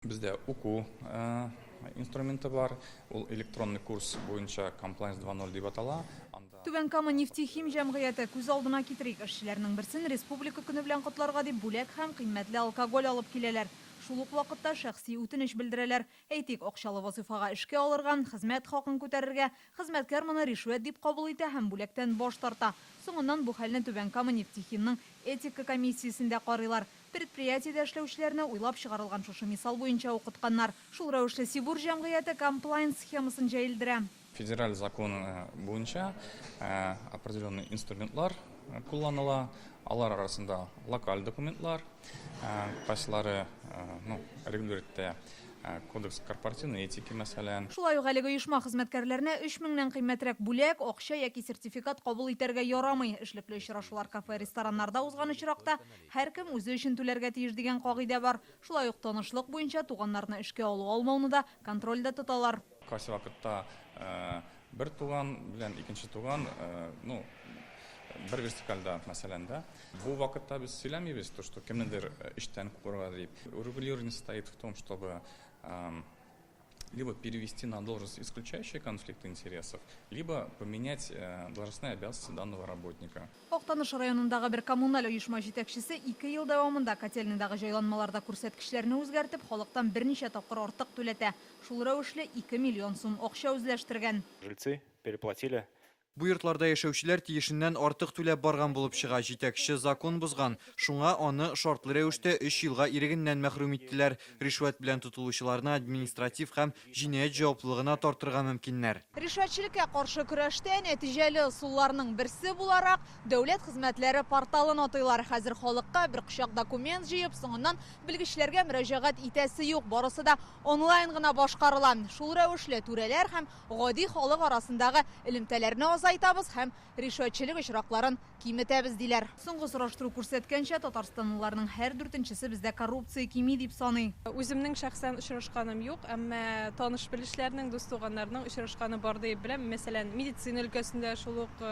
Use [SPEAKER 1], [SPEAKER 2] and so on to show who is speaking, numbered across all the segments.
[SPEAKER 1] Бездә уку инструменты бар, ул электронный курс буенча Compliance 2.0 дип атала. Анда.
[SPEAKER 2] Түбән Кама Нефтехим җәмгыяте, күз алдына китерик, эшчеләрнең берсен Республика көне белән котларга дип бүләк һәм кыйммәтле алкоголь алып киләләр. Шул ук вакытта шәхси үтенеч белдерәләр. Әйтик, акчалы вазыйфага эшкә алырга, хезмәт хакын күтәрергә. Хезмәткәр моны ришвәт дип кабул итә һәм бүләктән баш тарта. Соңыннан бу хәлне Түбән Кама Нефтехимның этика комиссиясендә карыйлар. Предприятиедә эшләүчеләрне уйлап чыгарылган шушы мисал буенча укытканнар. Шул рәвешле Сибур җәмгыяте комплаенс схемасын җәелдерә.
[SPEAKER 1] Федераль закон буенча определенный инструментлар кулланыла. Алар арасында локаль документлар, кайсылары, ну, регулирует кодекс корпоративной этики, мәсәлән.
[SPEAKER 2] Шулай ук әлеге оешма хезмәткәрләренә өч меңнән кыйммәтрәк бүләк, акча яки сертификат кабул итәргә ярамый. Эшлекле очрашулар кафе-рестораннарда узган очракта, Һәркем үзе өчен түләргә тиеш дигән кагыйдә бар. Шулай ук танышлык буенча туганнарны эшкә алу-алмауны да контрольдә тоталар.
[SPEAKER 1] Кайсы вакытта бер туган белән икенче туган, ну, бер вертикальдә, мәсәлән, да. Бу вакытта без сөйләмибез, то, что кемнедер эштән куырга дип. Урегулирование состоит в том, чтобы либо перевести на должность, исключающую конфликт интересов, либо поменять должностные обязанности данного работника.
[SPEAKER 2] Актаныш районындагы бер коммуналь оешма җитәкчесе ике ел дәвамында котельныйдагы җайланмаларда күрсәткечләрне үзгәртеп, халыктан берничә тапкыр артык түләтә. Шул рәвешле ике миллион сум акча үзләштергән.
[SPEAKER 3] Жильцы переплатили.
[SPEAKER 4] Бу йортларда яшәүчеләр тиешеннән артык түләп барган булып чыга, җитәкче закон бозган, шуңа аны шартлы рәвештә өч елга ирегеннән мәхрүм иттеләр. Ришвәт белән тотылучыларны административ һәм җинаять җаваплылыгына тартырга мөмкиннәр.
[SPEAKER 2] Ришвәтчелеккә каршы көрәштә нәтиҗәле ысулларның берсе буларак, дәүләт хезмәтләре порталын атыйлар. Хәзер халыкка бер кочак документ җыеп, соңыннан белгечләргә мөрәҗәгать итәсе юк, барысы да онлайн гына башкарыла. Шул рәвешле, түрәләр һәм гади халык арасындагы элемтәләрне азайтабыз һәм ришвәтчелек очракларын киметәбез, диләр. Соңгы сораштыру күрсәткәнчә, татарстанлыларның һәр дүртенчесе бездә коррупция кими дип саный.
[SPEAKER 5] Үземнең шәхсән очрашканым юк, әмма таныш-белешләрнең, дус-туганнарның очрашканы бар диеп беләм. Мәсәлән, медицина өлкәсендә шул ук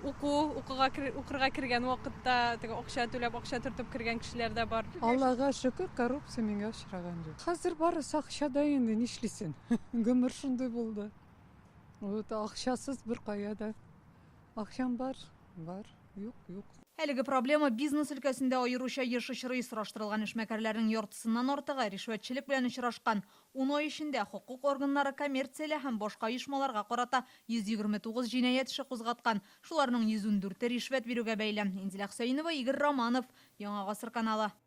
[SPEAKER 5] уку, укуга укырга кергән вакытта теге акча түләп, акча төртеп кергән кешеләр дә бар.
[SPEAKER 6] Аллага шөкер, коррупция миңа очраган юк. Хәзер барысы акчада инде, нишлисен. Гомер шундый булды. Вот акчасыз беркая да. Акчаң бар, бар, юк, юк.
[SPEAKER 2] Әлеге проблема бизнес өлкәсендә аеруча еш очрый. Сораштырылган эшмәкәрләрнең яртысыннан артыгы ришвәтчелек белән очрашкан. Ун ай эчендә хокук органнары коммерцияле һәм башка оешмаларга карата 129 җинаять эше кузгаткан. Шуларның 114-е ришвәт бирүгә бәйле. Инзилә Хөсәенова, Игорь Романов, Яңа Гасыр каналы.